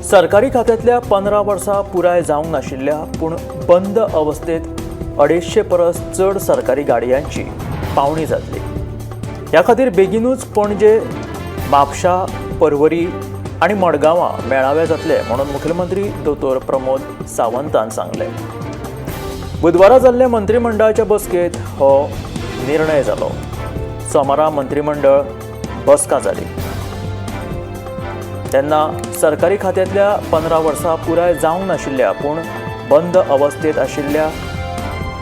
सरकारी खात्यांतल्या 15 वर्सां पुराय जावंक नाशिल्ल्या पूण बंद अवस्थेत 250 परस चड सरकारी गाडयांची पावणी जातली. ह्या खातीर बेगीनूच पणजे, म्हापशा, पर्वरी आनी मडगांवां मेळावे जातले म्हणून मुखेलमंत्री दोतोर प्रमोद सावंतान सांगलें. बुधवारा जाल्ले मंत्रीमंडळाच्या बसकेंत हो निर्णय जालो. सोमारा मंत्रीमंडळ बसका जाली तेन्ना सरकारी खात्यांतल्या 15 वर्सां पुराय जावंक नाशिल्ल्या पूण बंद अवस्थेत आशिल्ल्या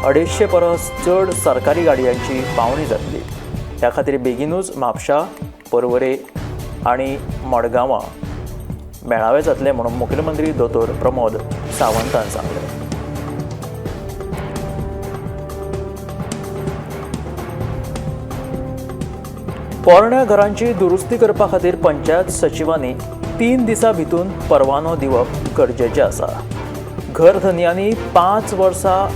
250 परस चड सरकारी गाडयांची पावणी जातली. ह्या खातीर बेगीनूच म्हापशा, पर्वरे आनी मडगांवां मेळावे जातले म्हणून मुखेलमंत्री दोतोर प्रमोद सावंतान सांगलें. पोरण्या घरांची दुरुस्ती करपा खातीर पंचायत सचिवांनी 3 दिसां भितून परवानो दिवप गरजेचें आसा. घर धनयांनी 5 वर्सां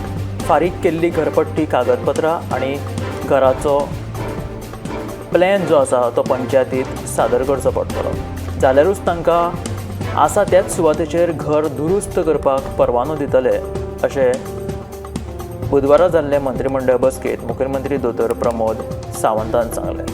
फारीक केल्ली घरपट्टी कागदपत्रां आनी घराचो प्लॅन जो आसा तो पंचायतीत सादर करचो पडटलो, जाल्यारूच तांकां आसा त्याच सुवातेचेर घर दुरुस्त करपाक परवानो दितले अशें बुधवारा जाल्ले मंत्रीमंडळ बसकेंत मुखेलमंत्री दोतोर प्रमोद सावंतान सांगलें.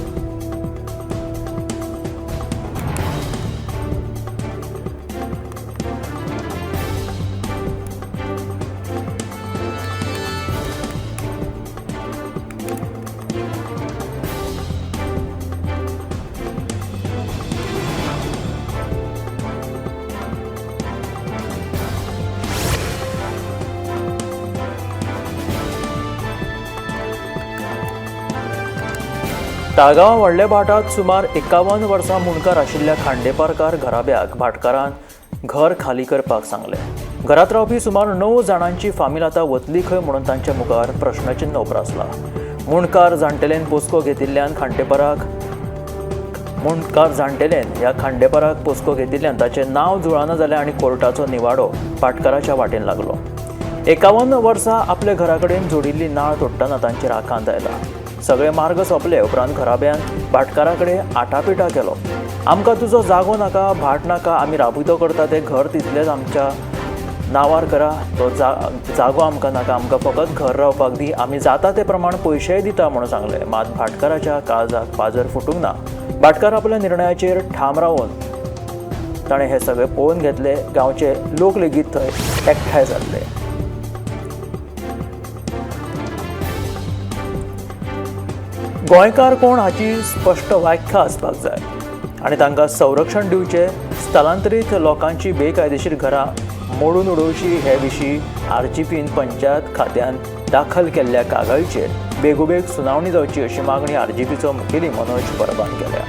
ताळगांवां व्हडल्या भाटांत सुमार 51 वर्सां मुणकार आशिल्ल्या खांडेपारकार घराब्याक भाटकारान घर खाली करपाक सांगलें. घरांत रावपी सुमार 9 जाणांची फामील आतां वतली खंय म्हणून तांच्या मुखार प्रश्नचिन्न उप्रासला. मुणकार जाणटेल्यान पोसको घेतिल्ल्यान ह्या खांडेपाराक पोसको घेतिल्ल्यान ताचें नांव जुळना जालें आनी कोर्टाचो निवाडो भाटकाराच्या वाटेन लागलो. 51 वर्सां आपल्या घरा कडेन जोडिल्ली नाळ तोडटना तांचेर आकांत आयला. सगळे मार्ग सोंपले उपरांत घराब्यान भाटकारा कडेन आटापिटा केलो. आमकां तुजो जागो नाका, भाट नाका, आमी राबितो करता तें घर तितलेंच आमच्या नांवार करा, तो जागो आमकां नाका, आमकां फकत घर रावपाक दी, आमी जाता ते प्रमाण पयशेय दिता म्हणून सांगलें. मात भाटकाराच्या काळजाक पाजर फुटूंक ना. भाटकार आपल्या निर्णयाचेर ठाम रावन ताणें हें सगळें पळोवन घेतलें. गांवचे लोक लेगीत थंय एकठांय जाल्ले. गोंयकार कोण हाची स्पश्ट व्याख्या आसपाक जाय आनी तांकां संरक्षण दिवचें. स्थलांतरीत लोकांची बेकायदेशीर घरां मोडून उडोवची हे विशीं आरजीपीन पंचायत खात्यान दाखल केल्ल्या कागाळीचेर बेगोबेग सुनावणी जावची अशी मागणी आरजीपीचो मुखेली मनोज परबान केल्या.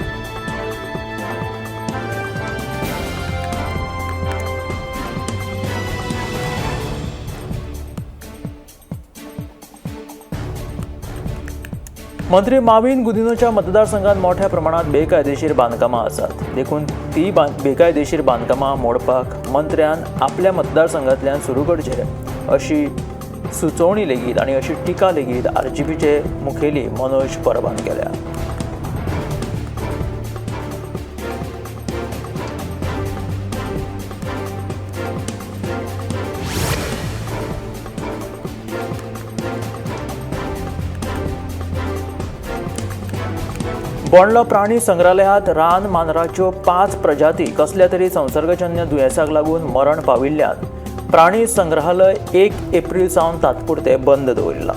मंत्री माविन गुदिनोच्या मतदारसंघात मोठ्या प्रमाणात बेकायदेशीर बांदकामां आसात, देखून ती बेकायदेशीर बांदकामां मोडपाक मंत्र्यान आपल्या मतदारसंघांतल्यान सुरू करचे अशी सुचोवणी लेगीत आनी अशी टिका लेगीत आरजीपीचे मुखेली मनोज परबान केल्या. बोंडला प्राणी संग्रहालयात रान मांजराच्यो 5 प्रजाती कसल्या तरी संसर्गजन्य दुयेंसाक लागून मरण पाविल्ल्यान प्राणी संग्रहालय 1 एप्रिल सावन तात्पुरते बंद दवरिलां.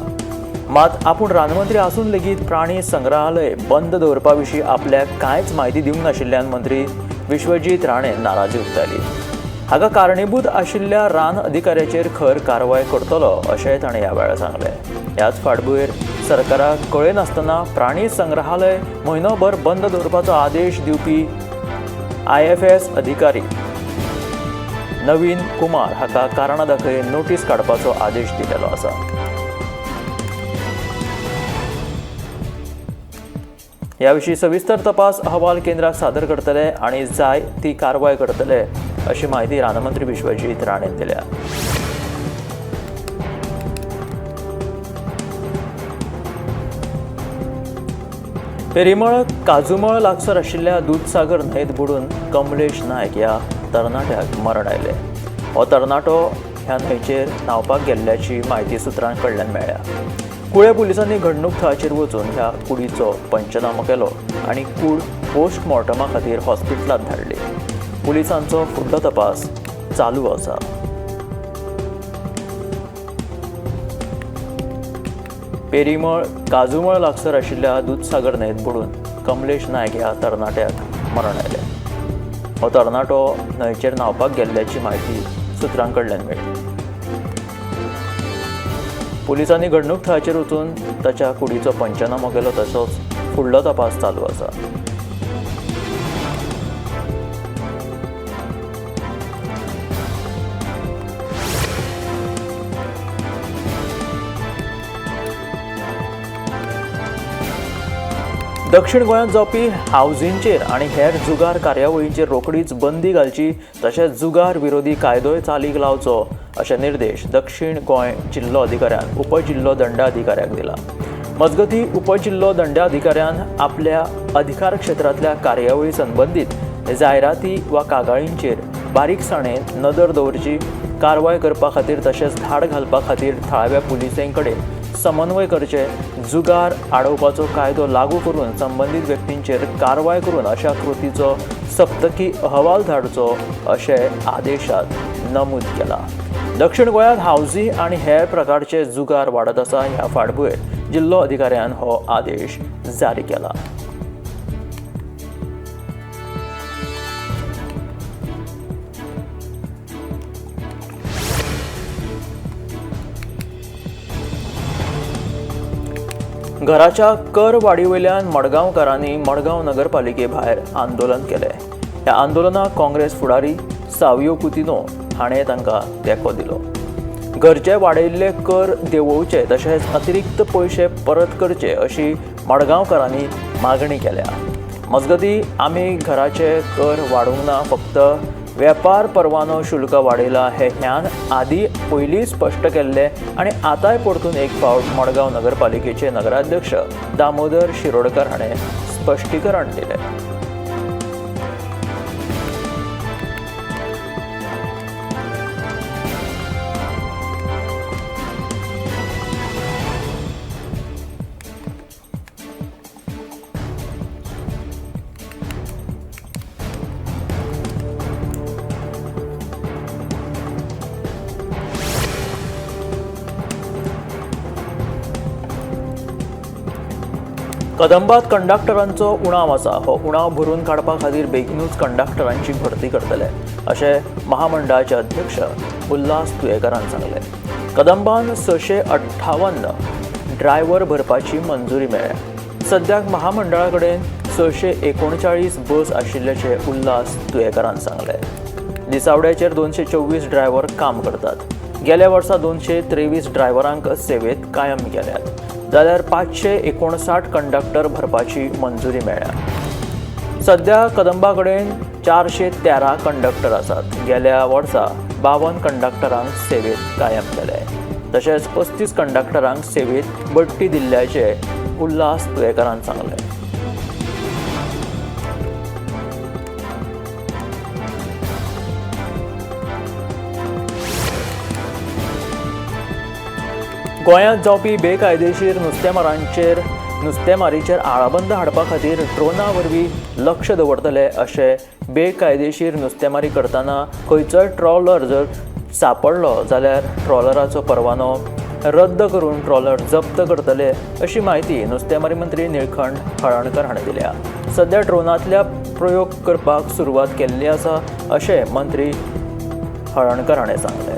मात आपूण रानमंत्री आसून लेगीत प्राणी संग्रहालय बंद दवरपा विशीं आपल्याक कांयच म्हायती दिवंक नाशिल्ल्यान मंत्री विश्वजीत राणे नाराजी उक्तायली. हाका कारणीभूत आशिल्ल्या रान अधिकाऱ्याचेर खर कारवाय करतलो अशेंय ताणें ह्या वेळार सांगलें. ह्याच फाटभुंयेर सरकाराक कळयनासतना प्राणी संग्रहालय म्हयनोभर बंद दवरपाचो आदेश दिवपी IFS अधिकारी नवीन कुमार हाका कारणां दाखय नोटीस काडपाचो आदेश दिलेलो आसा. ह्या विशीं सविस्तर तपास अहवाल केंद्राक सादर करतले आनी जाय ती कारवाय करतले अशी म्हायती रानमंत्री विश्वजीत राणेन दिल्या. पेरिमळ काजूमळ लागसर आशिल्ल्या दूदसागर न्हंयेत बुडून कमलेश नायक ह्या तरणाट्याक मरण आयलें. हो तरणाटो ह्या न्हंयचेर न्हांवपाक गेल्ल्याची म्हायती सुत्रां कडल्यान मेळ्ळ्या. कुळे पुलिसांनी घडणूक थळाचेर वचून ह्या कुडीचो पंचनामो केलो आनी कूड पोस्टमॉर्टमा खातीर हॉस्पिटलांत धाडली. पुलिसांचो फुडलो तपास चालू आसा. पेरीमळ काजूमळ लागसर आशिल्ल्या दुदसागर न्हंयेंत बुडून कमलेश नायक ह्या तरणाट्याक मरण आयलें. हो तरणाटो न्हंयचेर न्हांवपाक गेल्ल्याची म्हायती सुत्रां कडल्यान मेळ्ळी. पुलिसांनी घडणूक थळाचेर वचून ताच्या कुडीचो पंचनामो केलो, तसोच फुडलो तपास चालू आसा. दक्षिण गोंयांत जावपी हावजींचेर आनी हेर जुगार कार्यावळींचेर रोखडीच बंदी घालची, तशेंच जुगार विरोधी कायदोय चालीक लावचो अशे निर्देश दक्षिण गोंय जिल्लो अधिकाऱ्यान उपजिल्लो दंडाधिकाऱ्याक दिला. मजगतीं, उपजिल्लो दंडाधिकाऱ्यान आपल्या अधिकार क्षेत्रांतल्या कार्यावळी संबंदीत जायराती वा कागाळींचेर बारीकसाणेन नदर दवरची, कारवाय करपा खातीर तशेंच धाड घालपा खातीर थळाव्या पुलिसां कडेन समन्वय करचे, जुगार आडोवपाचो कायदो लागू करून संबंदीत व्यक्तींचेर कारवाय करून अशा कृतीचो सप्तकी अहवाल धाडचो अशें आदेशांत नमूद केलां. दक्षिण गोंयांत हावजी आनी हेर प्रकारचे जुगार वाडत आसा. ह्या फाटभुंयेर जिल्लो अधिकाऱ्यान हो आदेश जारी केला. घराच्या कर वाडीवयल्यान मडगांवकारांनी मडगांव नगरपालिके भायर आंदोलन केलें. ह्या आंदोलनाक काँग्रेस फुडारी सावियो कुतिनो हाणें तांकां तेंको दिलो. घरचे वाडयल्ले कर देंवोवचे तशेंच अतिरिक्त पयशे परत करचे अशी मडगांवकारांनी मागणी केल्या. मजगतीं, आमी घराचे कर वाडोवंक ना, फक्त वेपार परवानो शुल्क वाडयला हे ह्यान आदी पयलीं स्पश्ट केल्ले आनी आतांय परतून एक फावट मडगांव नगरपालिकेचे नगराध्यक्ष दामोदर शिरोडकर हाणें स्पश्टीकरण दिलें. कदंबात कंडक्टरांचो उणाव आसा. हो उणाव भरून काडपा खातीर बेगीनूच कंडक्टरांची भरती करतले अशें महामंडळाचे अध्यक्ष उल्हास तुयेंकारान सांगलें. कदंबान 658 ड्रायव्हर भरपाची मंजुरी मेळ्ळ्या. सद्याक महामंडळा कडेन 639 बस आशिल्ल्याचें उल्हास तुयेंकारान सांगलें. दिसावड्याचेर 224 ड्रायव्हर काम करतात. गेल्या वर्सा 223 ड्रायव्हरांक सेवेत कायम केल्यात, जाल्यार 559 कंडक्टर भरपाची मंजुरी मेळ्ळ्या. सद्या कदंबा कडेन 413 कंडक्टर आसात. गेल्या वर्सा 52 कंडक्टरांक सेवेत कायम केले, तशेंच 35 कंडक्टरांक सेवेत बडटी दिल्ल्याचें उल्हास तुयेंकारान सांगलें. गोंयांत जावपी बेकायदेशीर नुस्तेमारीचेर आळाबंद हाडपा खातीर ड्रोना वरवीं लक्ष दवरतले अशें बेकायदेशीर नुस्तेमारी करतना खंयचोय ट्रॉलर जर सापडलो जाल्यार ट्रॉलराचो परवानो रद्द करून ट्रॉलर जप्त करतले अशी म्हायती नुस्तेमारी मंत्री निळखंठ हळर्णकर हाणें दिल्या. सद्या ड्रोनांतल्या प्रयोग करपाक सुरवात केल्ली आसा अशें मंत्री हळर्णकर हाणें सांगलें.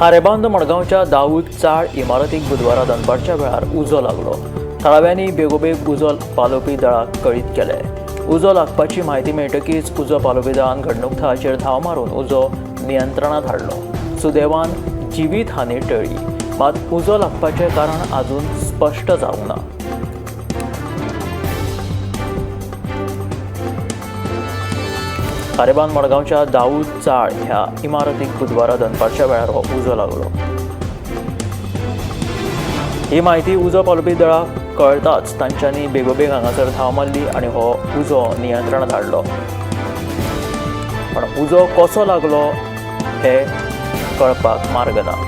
खारेबांद मडगांवच्या दाऊद चाळ इमारतीक बुधवारा दनपारच्या वेळार उजो लागलो. थळाव्यांनी बेगोबेग उजो पालोवपी दळाक कळीत केले. उजो लागपाची म्हायती मेळटकीच उजो पालोवपी दळान घडणूक थळाचेर धांव मारून उजो नियंत्रणांत हाडलो. सुदैवान जिवीत हानी टळ्ळी, मात उजो लागपाचें कारण अजून स्पश्ट जावंक ना. खारेबांद मडगांवच्या दाऊद चाळ ह्या इमारतीक बुधवारा दनपारच्या वेळार हो उजो लागलो. ही म्हायती उजो पालोवपी दळाक कळटाच तांच्यांनी बेगोबेग हांगासर धांव मारली आनी हो उजो नियंत्रणांत हाडलो. पण उजो कसो लागलो हे कळपाक मार्ग ना.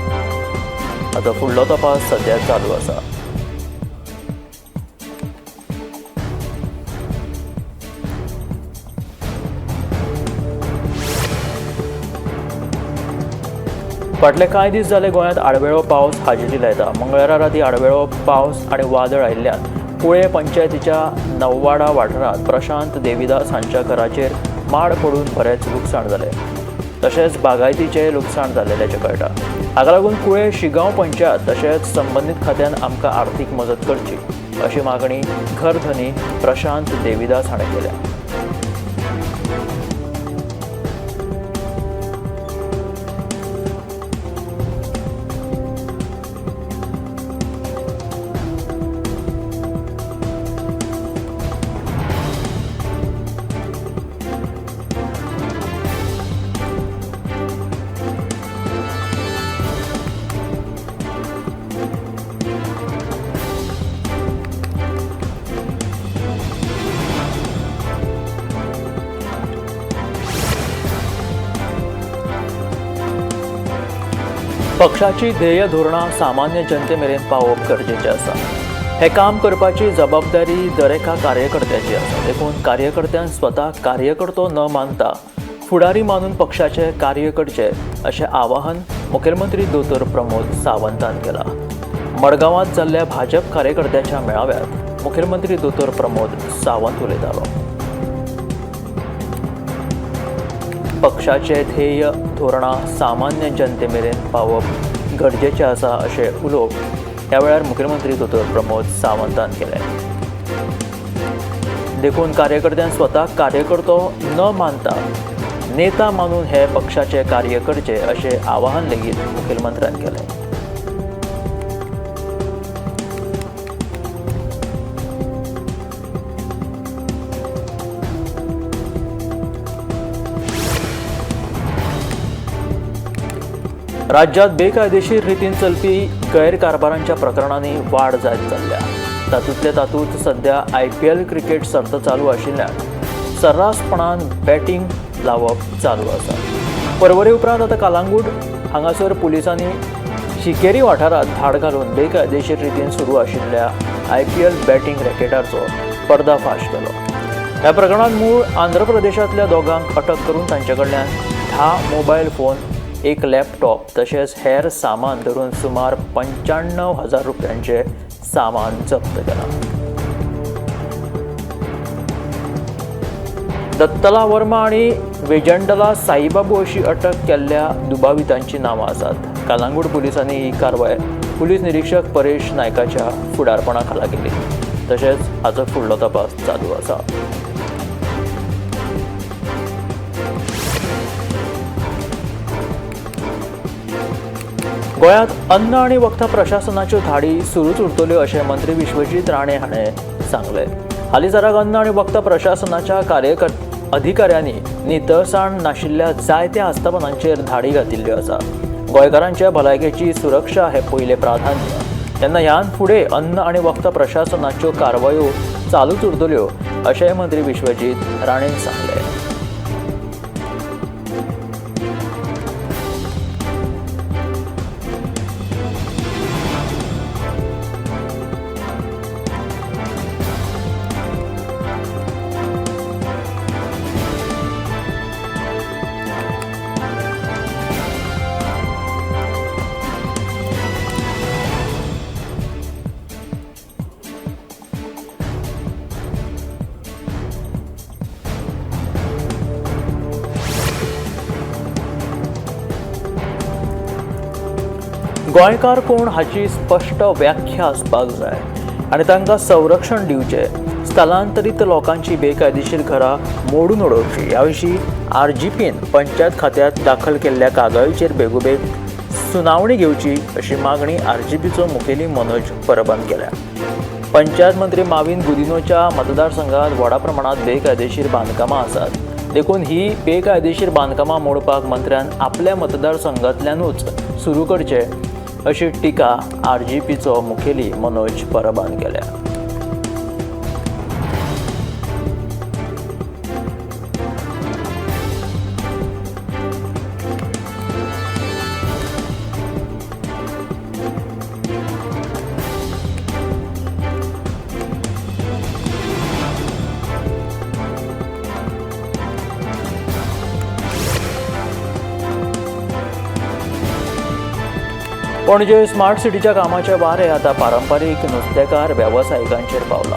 हाचो फुडलो तपास सद्या चालू आसा. फाटले कांय दीस जाले गोंयांत आडवेळो पावस हाजेरी लायता. मंगळारा राती आडवेळो पावस आनी वादळ आयिल्ल्यान कुळे पंचायतीच्या नववाडा वाठारांत प्रशांत देविदास हांच्या घराचेर माड पडून बरेंच लुकसाण जालें. तशेंच बागायतीचें लुकसाण जाल्ल्याचें कळटा. हाका लागून कुळे शिगांव पंचायत तशेंच संबंदीत खात्यान आमकां आर्थीक मजत करची अशी मागणी घरधनी प्रशांत देविदास हाणें केल्या. पक्षाची ध्येय धोरणां सामान्य जनते मेरेन पावोवप गरजेचें आसा. हें काम करपाची जबाबदारी दरेका कार्यकर्त्याची आसा. देखून कार्यकर्त्यान स्वता कार्यकर्तो न मानता फुडारी मानून पक्षाचें कार्य करचें अशें आवाहन मुखेलमंत्री दोतोर प्रमोद सावंतान केलां. मडगांवांत जाल्ल्या भाजप कार्यकर्त्याच्या मेळाव्यांत मुखेलमंत्री दोतोर प्रमोद सावंत उलयतालो. पक्षाचे ध्येय धोरणां सामान्य जनते मेरेन पावप गरजेचें आसा अशें उलोवप ह्या वेळार मुखेलमंत्री दोतोर प्रमोद सावंतान केलें. देखून कार्यकर्त्यान स्वता कार्यकर्तो न मानता नेता मानून हे पक्षाचे कार्य करचें अशें आवाहन लेगीत मुखेलमंत्र्यान केलें. राज्यात बेकायदेशीर रितीन चलपी गैरकारभारांच्या प्रकरणांनी वाड जायत चल्ल्या. तातूंतले तातूंत सध्या IPL cricket सर्त चालू आशिल्ल्यान सर्रासपणान बॅटींग लावप चालू आसा. परवरे उपरांत आतां कालांगूट हांगासर पुलिसांनी शिकेरी वाठारांत धाड घालून बेकायदेशीर रितीन सुरू आशिल्ल्या IPL batting रॅकेटाचो पर्दाफाश केलो. ह्या प्रकरणांत मूळ आंध्र प्रदेशांतल्या दोगांक अटक करून तांचे कडल्यान 10 मोबायल फोन, एक लॅपटॉप तशेंच हेर सामान धरून सुमार 95,000 रुपयांचें सामान जप्त केलां. दत्तला वर्मा आनी वेजंडला साईबाबू अशी अटक केल्ल्या दुबावितांची नांवां आसात. कालांगूट पुलिसांनी ही कारवाय पुलीस निरीक्षक परेश नायकाच्या फुडारपणा खाला केली. तशेंच हाचो फुडलो तपास चालू आसा. गोंयांत अन्न आनी वखदां प्रशासनाच्यो धाडी सुरूच उरतल्यो अशें मंत्री विश्वजीत राणे हाणें सांगलें. हालींसराक अन्न आनी वखदां प्रशासनाच्या अधिकाऱ्यांनी नितळसाण नाशिल्ल्या जायत्या आस्थापनांचेर धाडी घातिल्ल्यो आसा. गोंयकारांच्या भलायकेची सुरक्षा हें पयलें प्राधान्य. तेन्ना ह्यान फुडें अन्न आनी वखदां प्रशासनाच्यो कारवायो चालूच उरतल्यो अशेंय मंत्री विश्वजीत राणेन सांगलें. गोंयकार कोण हाची स्पश्ट व्याख्या आसपाक जाय आनी तांकां संरक्षण दिवचें। स्थलांतरीत लोकांची बेकायदेशीर घरां मोडून उडोवची ह्या विशीं आरजीपीन पंचायत खात्यांत दाखल केल्ल्या कागाळीचेर बेगोबेग सुनावणी घेवची अशी मागणी आरजीपीचो मुखेली मनोज परबान केल्या। पंचायत मंत्री माविन गुदिन्होच्या मतदारसंघात व्हडा प्रमाणात बेकायदेशीर बांदकामां आसात, देखून ही बेकायदेशीर बांदकामां मोडपाक मंत्र्यान आपल्या मतदारसंघांतल्यानूच सुरू करचे अशी टिका आरजीपीचो मुखेली मनोज परबान केल्या। पणजे स्मार्ट सिटीच्या कामाचे वारे आतां पारंपारीक नुस्तेकार वेवसायिकांचेर पावला।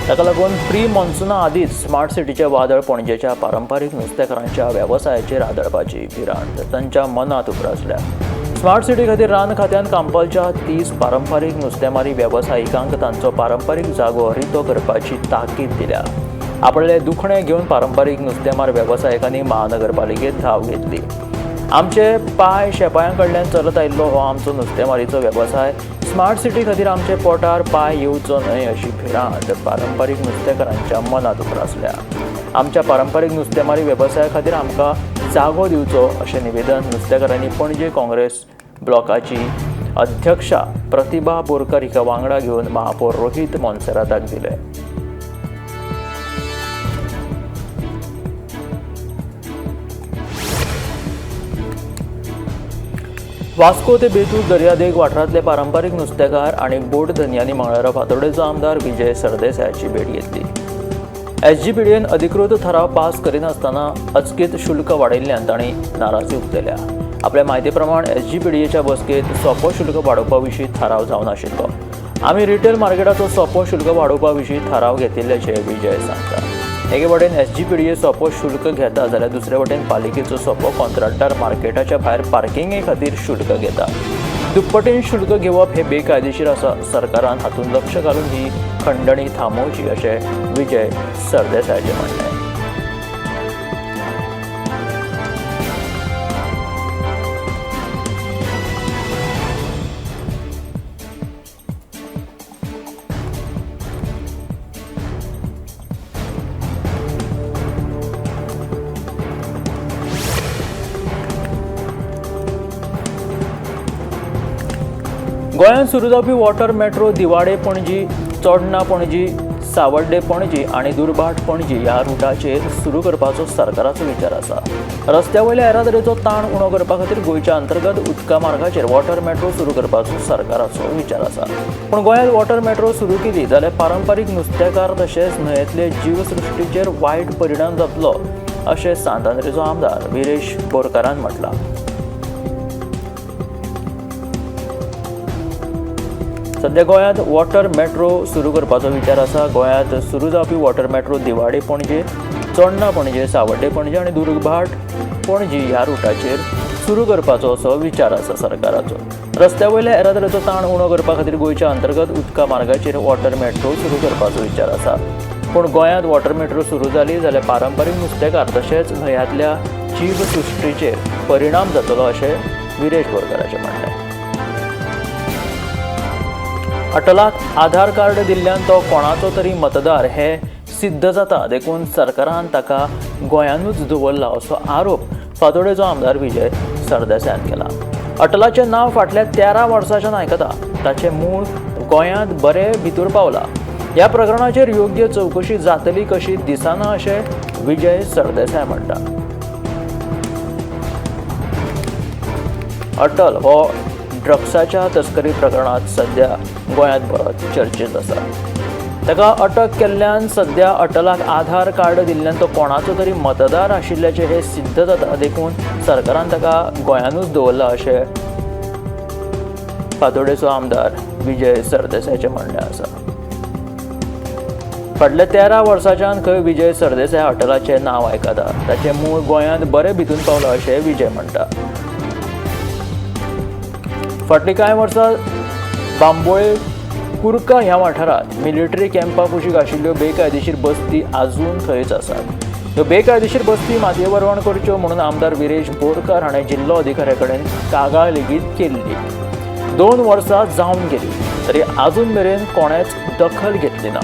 ताका लागून प्री मॉन्सुना आदींच स्मार्ट सिटीचे वादळ पणजेच्या पारंपारीक नुस्तेकारांच्या वेवसायाचेर आदळपाची भिरांत तांच्या मनांत उप्रासल्या। स्मार्ट सिटी खातीर रान खात्यान कांपालच्या 30 पारंपारीक नुस्तेमारी वेवसायिकांक तांचो पारंपारीक जागो रितो करपाची ताकीद दिल्या। आपले दुखणें घेवन पारंपारीक नुस्तेमार वेवसायिकांनी महानगरपालिकेत धांव घेतली। आमचे पांय शेपायां कडल्यान चलत आयिल्लो हो आमचो नुस्तेमारीचो वेवसाय, स्मार्ट सिटी खातीर आमचे पोटार पांय येवचो न्हय अशी भिरांत पारंपारीक नुस्तेकारांच्या मनांत उप्रासल्या। आमच्या पारंपारीक नुस्तेमारी वेवसाया खातीर आमकां जागो दिवचो अशें निवेदन नुस्तेकारांनी पणजे काँग्रेस ब्लॉकाची अध्यक्षा प्रतिभा बोरकर हिका वांगडा घेवन महापौर रोहित मोन्सेराताक दिलें। वास्को ते बेतूर दर्यादेग वाठारांतले पारंपारीक नुस्तेकार आनी बोट धनयांनी मंगळारा फातोर्डेचो आमदार विजय सरदेसायाची भेट घेतली। एसजीपीडीएन अधिकृत थाराव पास करिनासतना अचकीत शुल्क वाडयिल्ल्यान तांणी नाराजी उक्तयल्या। आपल्या म्हायती प्रमाण एसजीपीडीएच्या बसकेंत सोपो शुल्क वाडोवपा विशीं थाराव जावनाशिल्लो। आमी रिटेल मार्केटाचो सोपो शुल्क वाडोवपा विशीं थाराव घेतिल्ल्याचें विजय सांगता। एके वटेन एसजीपीडीए सोपो शुल्क घेता जाल्यार दुसरे वटेन पालिकेचो सोपो कॉन्ट्रॅक्टर मार्केटाच्या भायर पार्किंगे खातीर शुल्क घेता। दुप्पटीन शुल्क घेवप हे बेकायदेशीर आसा। सरकारान हातूंत लक्ष घालून ही खंडणी थांबोवची अशें विजय सरदेसायाचें म्हणणें। गोंयांत सुरू जावपी वॉटर मेट्रो दिवाडे पणजी, चोडणा पणजी, सावड्डे पणजी आनी दुर्भाट पणजी ह्या रुटाचेर सुरू करपाचो सरकाराचो विचार आसा। रस्त्या वयल्या येरादारीचो ताण उणो करपा खातीर गोंयच्या अंतर्गत उदका मार्गाचेर वॉटर मेट्रो सुरू करपाचो सरकाराचो विचार आसा। पूण गोंयांत वॉटर मेट्रो सुरू केली जाल्यार पारंपारीक नुस्तेकार तशेंच न्हंयेंतले जीवसृश्टीचेर वायट परिणाम जातलो अशें सांत आंद्रेचो आमदार विरेश बोरकारान म्हटलां। सध्या गोंयांत वॉटर मेट्रो सुरू करपाचो विचार आसा। गोंयांत सुरू जावपी वॉटर मेट्रो दिवाडे पणजे, चोडणा पणजे, सावड्डे पणजे आनी दुर्भाट पणजी ह्या रुटाचेर सुरू करपाचो असो विचार आसा सरकाराचो। रस्त्या वयल्या येरादारीचो ताण उणो करपा खातीर गोंयच्या अंतर्गत उदका मार्गाचेर वॉटर मेट्रो सुरू करपाचो विचार आसा। पूण गोंयांत वॉटर मेट्रो सुरू जाली जाल्यार पारंपारीक नुस्तेकार तशेंच न्हंयांतल्या जीवसृश्टीचेर परिणाम जातलो अशें विरेश बोरकाराचें म्हणणें। अटलाक आधार कार्ड दिल्ल्यान तो कोणाचो तरी मतदार हे सिद्ध जाता, देखून सरकारान ताका गोंयानूच दवरला असो आरोप फातोर्डेचो आमदार विजय सरदेसायान केला। अटलाचें नांव फाटल्या 13 वर्सांच्यान आयकता, ताचें मूळ गोंयांत बरें भितर पावला। ह्या प्रकरणाचेर योग्य चवकशी जातली कशी दिसना अशें विजय सरदेसाय म्हणटा। अटल हो ड्रग्साच्या तस्करी प्रकरणात सध्या गोंयांत बरोच चर्चेत आसा। ताका अटक केल्ल्यान सध्या अटलाक आधार कार्ड दिल्ल्यान तो कोणाचो तरी मतदार आशिल्ल्याचें हें सिद्ध जाता, देखून सरकारान ताका गोंयानूच दवरला अशें फातोर्डेचो आमदार विजय सरदेसायाचें म्हणणें आसा। फाटल्या 13 वर्सांच्यान खंय विजय सरदेसाय अटलाचें नांव आयकता, ताचें मूळ गोंयांत बरें भितून पावलां अशें विजय म्हणटा। फाटलीं कांय वर्सां बांबोळे कुर्का ह्या वाठारांत मिलिटरी कॅम्पा कुशीक आशिल्ल्यो बेकायदेशीर बस्ती आजून थंयच आसात. ह्यो बेकायदेशीर बस्ती मातये भरवण करच्यो म्हणून आमदार विरेश बोरकार हाणें जिल्लो अधिकाऱ्या कडेन कागाळ लेगीत केल्ली. 2 वर्सां जावन गेली तरी आजून मेरेन कोणेच दखल घेतली ना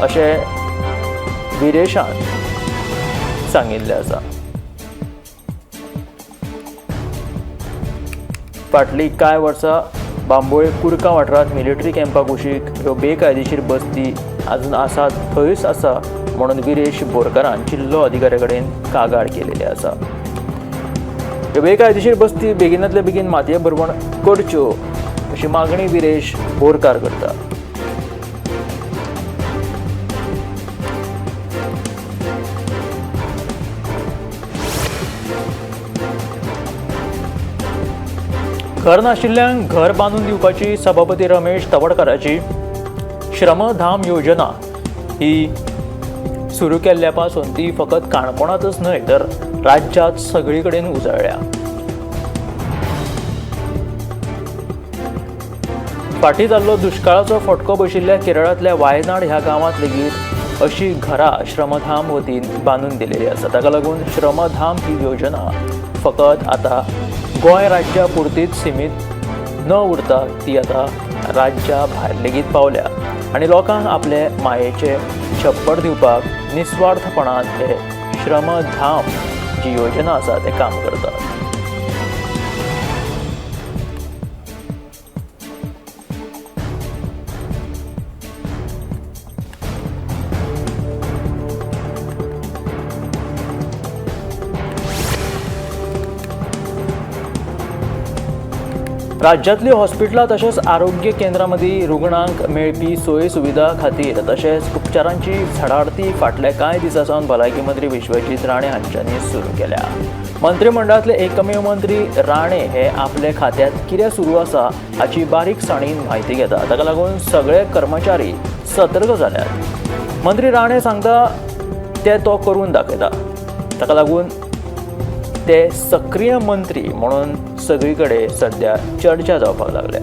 अशें विरेशान सांगिल्लें आसा. फाटलीं कांय वर्सां बांबोळे कुर्का वाठारांत मिलिटरी कॅम्पा कुशीक ह्यो बेकायदेशीर बस्ती आजून आसात थंयच आसा म्हणून विरेश बोरकारान जिल्लो अधिकाऱ्या कडेन कागाळ केलेली आसा. ह्यो बेकायदेशीर बस्ती बेगिनातले बेगीन मातये भरवण करच्यो अशी मागणी विरेश बोरकार करता. घर नाशिल्ल्यांक घर बांदून दिवपाची सभापती रमेश तवडकाराची श्रमधाम योजना ही सुरू केल्ल्या पासून ती फकत काणकोणांतच न्हय तर राज्यांत सगळी कडेन उजळ्ळ्या. फाटीं जाल्लो दुश्काळाचो फटको बशिल्ल्या केरळांतल्या वायनाड ह्या गांवांत लेगीत अशी घरां श्रमधाम वतीन बांदून दिलेली आसा. ताका लागून श्रमधाम ही योजना फकत आतां गोंय राज्या पुरतीच सीमित न उरता ती आतां राज्या भायर लेगीत पावल्या आनी लोकांक आपले मायेचे छप्पर दिवपाक निस्वार्थपणान हे श्रमधाम जी योजना आसा ते काम करतात. राज्यांतली हॉस्पिटलां तशेंच आरोग्य केंद्रां मदीं रुग्णांक मेळपी सोयी सुविधा खातीर तशेंच उपचारांची झडाडती फाटल्या कांय दिसां सावन भलायकी मंत्री विश्वजीत राणे हांच्यांनी सुरू केल्या. मंत्रिमंडळांतले एकमेव मंत्री राणे हे आपल्या खात्यांत कितें सुरू आसा हाची बारीकसाणीन म्हायती घेता. ताका लागून सगळे कर्मचारी सतर्क जाल्यात. मंत्री राणे सांगता ते तो करून दाखयता. ताका लागून ते सक्रीय मंत्री म्हणून सगळी कडेन सध्या चर्चा जावपाक लागल्या.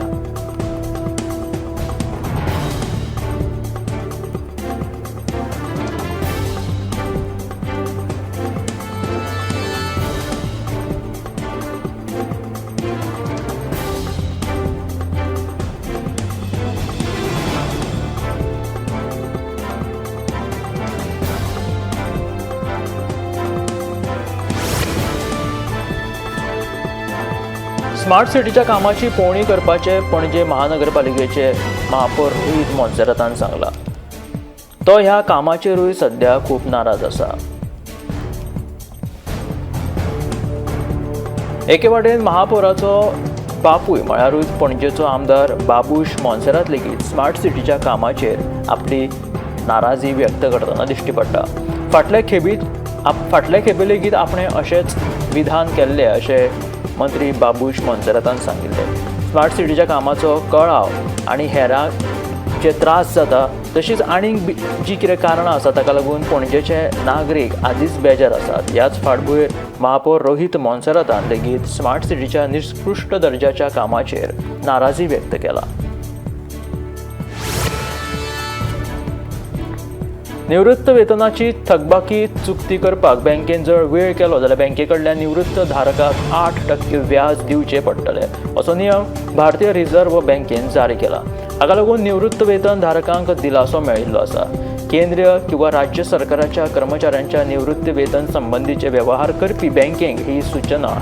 स्मार्ट सिटीच्या कामाची पळोवणी करपाचे पणजे महानगरपालिकेचे महापौर रोहित मोन्सेरातान सांगला. तो ह्या कामाचेरूय सध्या खूब नाराज आसा. एके वाटेन महापौराचो बापूय म्हळ्यारूच पणजेचो आमदार बाबूश मोन्सेरात लेगीत स्मार्ट सिटीच्या कामाचेर आपली नाराजी व्यक्त करतना दिश्टी पडटा. फाटले खेपे लेगीत आपणें अशेंच विधान केल्लें अशें मंत्री बाबूश मोन्सेरातान सांगिल्लें. स्मार्ट सिटीच्या कामाचो कळाव आनी हेरांक जे त्रास जाता तशीच आनीक जी कितें कारणां आसा ताका लागून पणजेचे नागरीक आदींच बेजार आसात. ह्याच फाटभूंयेर महापौर रोहित मोन्सेरातान लेगीत स्मार्ट सिटीच्या निकृश्ट दर्जाच्या कामाचेर नाराजी व्यक्त केला. निवृत्त वेतनाची थकबाकी चुकती करपाक बँकेन जर वेळ केलो जाल्यार बँके कडल्यान निवृत्त धारकाक 8% व्याज दिवचें पडटलें असो नियम भारतीय रिझर्व्ह बँकेन जारी केला. हाका लागून निवृत्त वेतन धारकांक दिलासो मेळिल्लो आसा. केंद्रीय किंवा राज्य सरकाराच्या कर्मचाऱ्यांच्या निवृत्ती वेतन संबंदीचे व्यवहार करपी बँकेक ही सूचना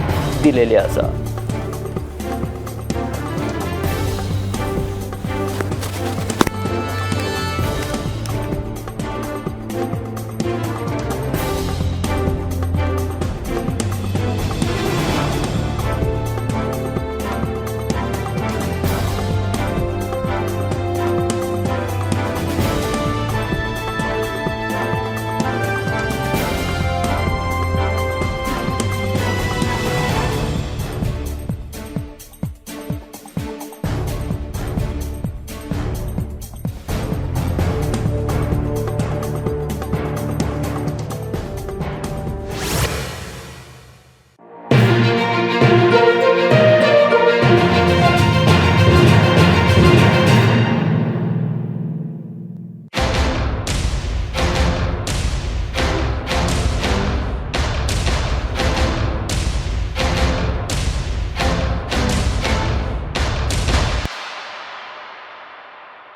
दिलेली आसा.